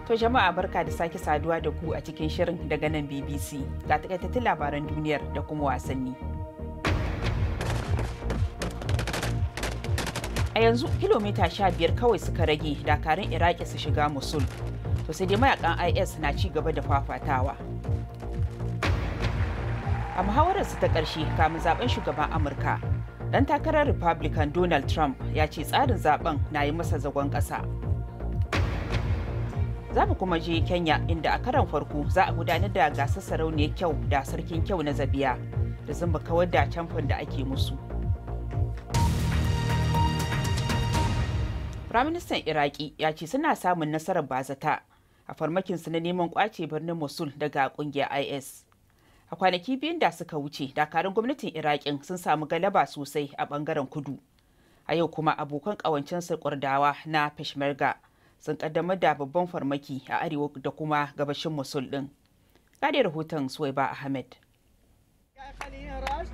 To jama'a, barka da sake saduwa da ku a cikin shirin daga nan BBC. Ga takaitattun labaran duniyar da kuma wasanni. A yanzu kilomita 15 kawai suka rage dakarun Iraki su shiga Mosul. To sai dai mayakan IS na ci gaba da fafatawa. A muhawararsu ta ƙarshe kamun zaben shugaban Amurka, dan takarar Republican Donald Trump ya ce tsarin zaben na yi masa zagon ƙasa. Za mu kuma je Kenya, inda a karon farko za a gudanar da gasar sarauniyar kyau da sarkin kyau na Zabiya da zamba kawar da camfin da ake musu. Firaministan Iraki ya ce suna samun nasarar bazata a farmakinsu na neman kwace birnin Mosul daga kungiyar IS. A kwanaki 2n da suka wuce, dakarun gwamnatin Irakin sun samu galaba sosai a bangaren kudu. A yau kuma abokan ƙawancensu Kurdawa na Peshmerga sun kaddamar da babban farmaki a arewa da kuma gabashin Mosul din. Gade rahoton Suwaiba Ahmed.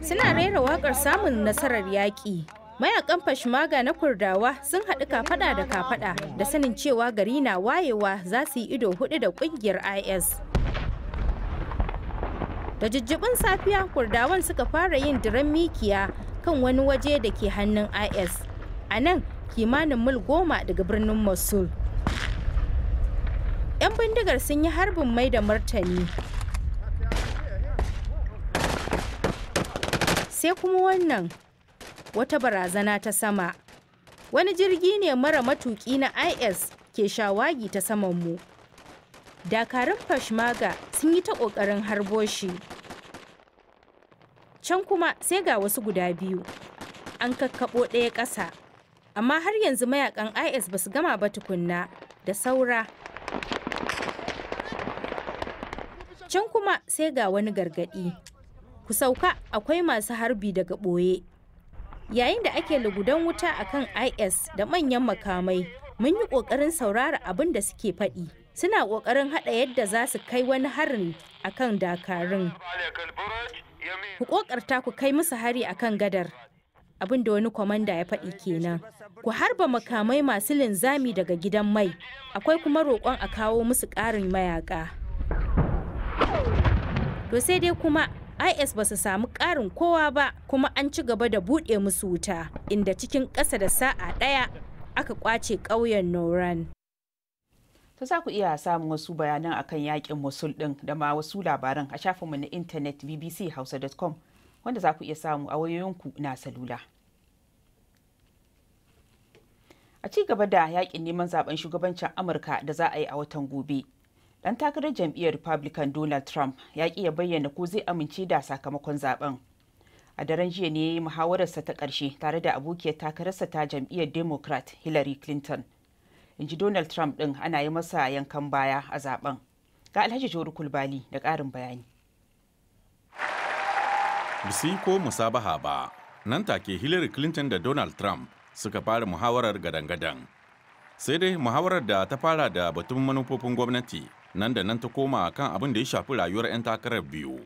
Suna rera wakar samun nasarar yaƙi. Mayakan Peshmerga na Kurdawa sun haɗu kafaɗa da kafaɗa da sanin cewa gari na wayewa za su yi ido hudu da ƙungiyar IS. Da jijjibin safiya, Kurdawan suka fara yin diran mikiya kan wani waje da ke hannun IS. A nan kimanin mil 10 daga birnin Mosul. 'Yan bindigar sun yi harbin mai da martani. Sai kuma wannan wata barazana ta sama. Wani jirgi ne mara matuki na IS ke shawagi ta saman mu. Dakarun Peshmerga sun yi ta ƙoƙarin harbo shi. Can kuma sai ga wasu guda biyu. An kakkaɓo ɗaya ƙasa. Amma har yanzu mayakan IS ba su gama ba tukunna da saura. Can kuma sai ga wani gargaɗi. Ku sauka, akwai masu harbi daga ɓoye. Yayin da ake lugudan wuta akan IS da manyan makamai, mun yi ƙoƙarin saurara abin da suke faɗi. Suna ƙoƙarin haɗa yadda za su kai wani harin akan dakarun. Ku ƙoƙarta ku kai musu hari akan gadar. Abin da wani kwamanda ya faɗi kenan. Ku harba makamai masu linzami daga gidan mai. Akwai kuma roƙon a kawo musu ƙarin mayaka. To sai dai kuma IS ba su samu ƙarin kowa ba, kuma an ci gaba da buɗe musu wuta, inda cikin ƙasa da sa'a ɗaya aka ƙwace ƙauyen Noran. To za ku iya samun wasu bayanan akan yakin Mosul din da ma wasu labaran a shafinmu na intanet bbchausa.com, wanda za ku iya samu a wayoyinku na salula. A ci gaba da yakin neman zaben shugabancin Amurka da za a yi a watan gobe, dan takarar jam'iyyar Republican Donald Trump ya ki ya bayyana ko zai amince da sakamakon zaben. A daren jiya ne ya yi muhawararsa ta ƙarshe tare da abokiyar takararsa ta jam'iyyar Democrat, Hillary Clinton. In ji Donald Trump ɗin, ana yi masa yankan baya a zaben. Ga Alhaji Joru Kulbali da ƙarin bayani. Bisi ko musabaha ba, nan take Hillary Clinton da Donald Trump suka fara muhawarar gadan-gadan. Sai dai muhawarar da ta fara da batun manufofin gwamnati, nan da nan ta koma kan abin da ya shafi rayuwar 'yan takarar biyu.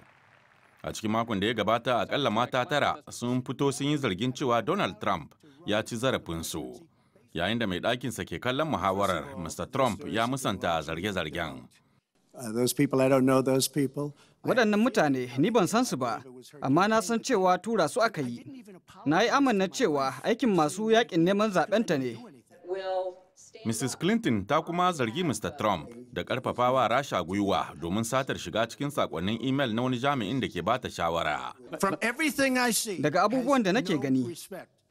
A cikin makon da ya gabata, akalla mata tara sun fito sun yi zargin cewa Donald Trump ya ci zarafinsu. Yayin da mai ɗakinsa ke kallon muhawarar, Mr. Trump ya musanta zarge-zargen. Waɗannan mutane ni ban san su ba, amma na san cewa tura su aka yi. Na yi amanna cewa aikin masu yakin neman zaɓenta ne. Mrs. Clinton ta kuma zargi Mr. Trump da ƙarfafawa Rasha gwiwa domin satar shiga cikin sakonnin imel na wani jami'in da ke bata shawara. Daga abubuwan da nake gani,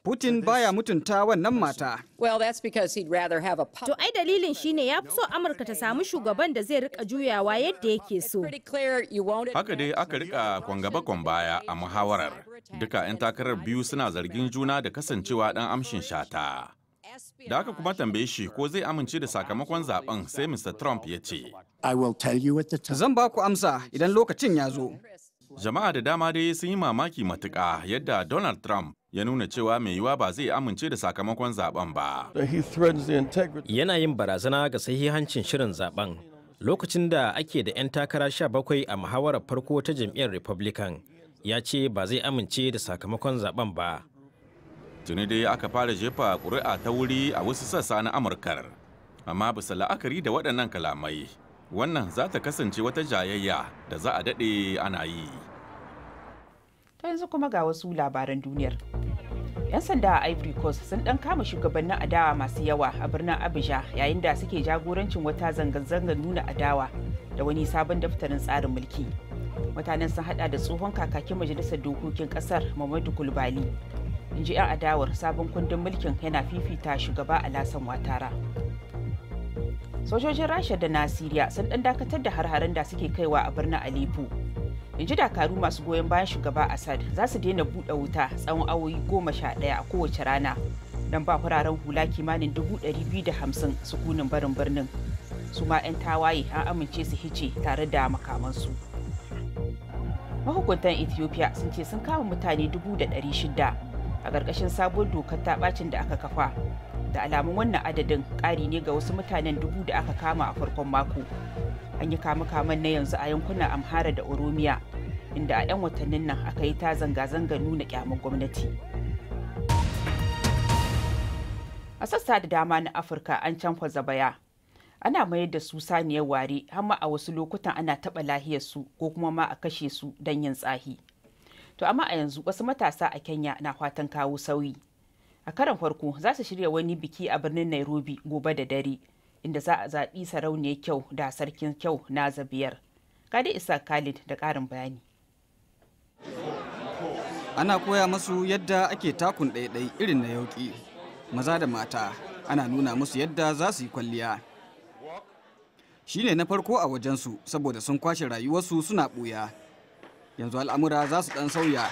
Putin baya mutunta wannan mata. Well, that's because he'd rather have a To ai dalilin shine ya fi so Amurka ta samu shugaban da zai rika juyawa yadda yake so. Pretty clear you won't. Haka dai aka rika kwan gaba kwan baya a muhawarar. Duka 'yan takarar biyu suna zargin juna da kasancewa ɗan amshin shata. Da aka kuma tambaye shi ko zai amince da sakamakon zaben, sai Mr. Trump ya ce, Zan ba ku amsa idan lokacin ya zo. Jama'a da dama dai sun yi mamaki matuƙa yadda Donald Trump ya nuna cewa mai yiwuwa ba zai amince da sakamakon zaben ba. Yana yin barazana ga sahihancin shirin zaben lokacin da ake da 'yan takara 17 a muhawarar farko ta jam'iyyar Republican. Ya ce ba zai amince da sakamakon zaben ba. Tuni dai aka fara jefa ƙuri'a ta wuri a wasu sassa na Amurkar. Amma bisa la'akari da waɗannan kalamai, wannan za ta kasance wata jayayya da za a daɗe ana yi. Ta yanzu kuma ga wasu labaran duniyar. 'Yan sanda a Ivory Coast sun dan kama shugabannin adawa masu yawa a birnin Abuja yayin da suke jagorancin wata zanga-zangar nuna adawa da wani sabon daftarin tsarin mulki. Mutanen sun hada da tsohon kakakin majalisar dokokin kasar Mamadu Kulbali. In ji 'yan adawar, sabon kundin mulkin yana fifita shugaba Alasan Watara. Sojojin Rasha da na Siriya sun dan dakatar da har-haren da suke kaiwa a birnin Aleppo. In ji dakaru masu goyon bayan shugaba Assad za su daina buɗe wuta tsawon awoyi 11 a kowace rana don ba fararen hula kimanin 250,000 sukunin barin birnin. Su ma 'yan tawaye an amince su hice tare da makamansu. Mahukuntan Ethiopia sun ce sun kama mutane 600,000 a ƙarƙashin sabuwar dokar ta bacin da aka kafa. Da alamun wannan adadin ƙari ne ga wasu mutanen 1000 da aka kama a farkon mako. An yi kame-kamen na yanzu a yankunan Amhara da Oromiya, inda a 'yan watannin nan aka yi ta zanga-zanga nuna kyamar gwamnati. A sassa da dama na Afirka an canfa zabaya. Ana mayar da su saniyar ware, har ma a wasu lokutan ana taɓa lahiyarsu ko kuma ma a kashe su don yin tsahi. To amma a yanzu wasu matasa a Kenya na fatan kawo sauyi. A karon farko za su shirya wani biki a birnin Nairobi gobe da dare, inda za a zaɓi sarauniyar kyau da sarkin kyau na zabiyar. Kadi Isa Khalid da ƙarin bayani. Ana koya masu yadda ake takun ɗaiɗai irin na yauƙi. Maza da mata ana nuna musu yadda za su yi kwalliya. Shi ne na farko a wajensu saboda sun kwashe rayuwarsu suna ɓuya. Yanzu al'amura za su ɗan sauya,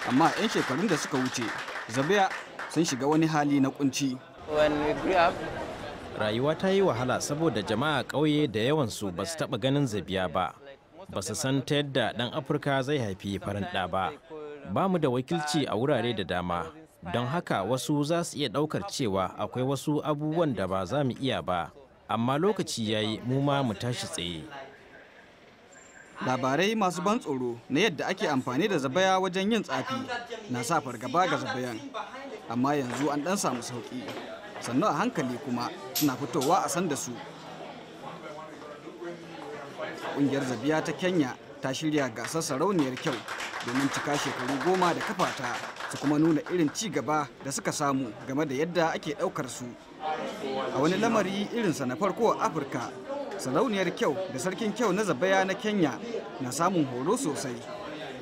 amma 'yan shekarun da suka wuce, zabiya sun shiga wani hali na kunci. Rayuwa ta yi wahala saboda jama'a ƙauye da yawansu ba su taɓa ganin zabiya ba, ba su san ta yadda ɗan Afirka zai haifi farin ɗa ba. Ba mu da wakilci a wurare da dama, don haka wasu za su iya ɗaukar cewa akwai wasu abubuwan da ba za mu iya ba, amma lokaci ya yi mu ma mu tashi tsaye. Labarai masu ban tsoro na yadda ake amfani da zabaya wajen yin tsafi na sa fargaba ga zabayan, amma yanzu an ɗan samu sauƙi. Sannu a hankali kuma suna fitowa a san da su. Ƙungiyar zabiya ta Kenya ta shirya gasar sarauniyar kyau domin cika shekaru 10 da kafata, su kuma nuna irin ci gaba da suka samu game da yadda ake ɗaukar su. A wani lamari irinsa na farko a Afirka, sarauniyar kyau da sarkin kyau na zabaya na Kenya na samun horo sosai,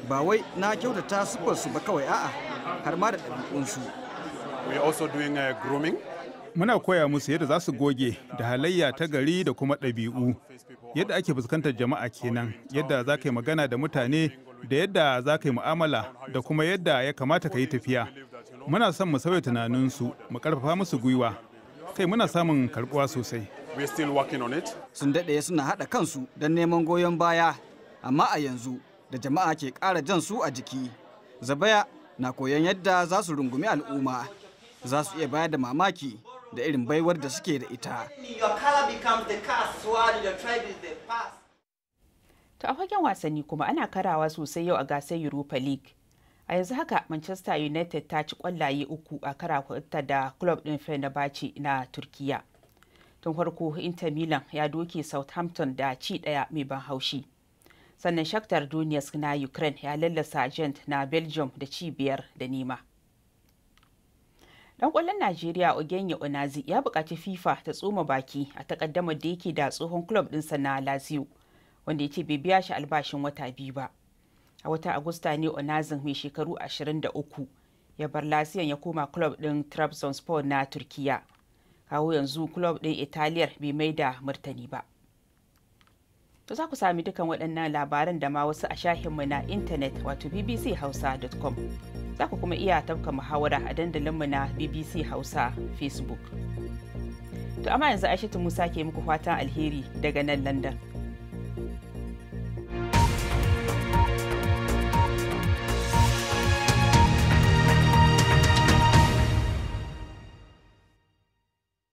ba wai na kyautata siffarsu ba kawai, a'a, har ma da ɗabi'unsu. Muna koya musu yadda za su goge da halayya ta gari da kuma ɗabi'u. Yadda ake fuskantar jama'a kenan, yadda za ka yi magana da mutane da yadda za ka yi mu'amala da kuma yadda ya kamata ka yi tafiya. Muna son mu sauya tunaninsu, mu ƙarfafa musu gwiwa. Kai, muna samun karɓuwa sosai. Sun daɗe suna haɗa kansu don neman goyon baya, amma a yanzu da jama'a ke ƙara jan su a jiki, zabaya na koyon yadda za su rungumi al'umma, za su iya bayar da mamaki da irin baiwar da suke da ita. To a fagen wasanni kuma, ana karawa sosai yau a gasar Europa League. A yanzu haka Manchester United ta ci kwallaye uku a karawarta da club din Fenerbahce na Turkiya. Tun farko Inter Milan ya doke Southampton da ci ɗaya mai ban haushi. Sannan Shakhtar Donetsk na Ukraine ya lallasa Gent na Belgium da ci 5-0. Dan kwallon Najeriya Ogenye Onazi ya buƙaci FIFA ta tsoma baki a takaddamar da yake da tsohon club ɗinsa na Lazio, wanda ya ce bai biya shi albashin wata 2 ba. A watan Agusta ne Onazin mai shekaru 23 ya bar Lazio ya koma club ɗin Trabzonspor na Turkiya. Kawo yanzu club ɗin Italiyar bai mai da martani ba. To za ku sami dukan waɗannan labaran da ma wasu a shahinmu na intanet, wato bbchausa.com. Za ku kuma iya tafka muhawara a dandalinmu na BBC Hausa Facebook. To amma yanzu Aishatu Musa ke muku fatan alheri daga nan London.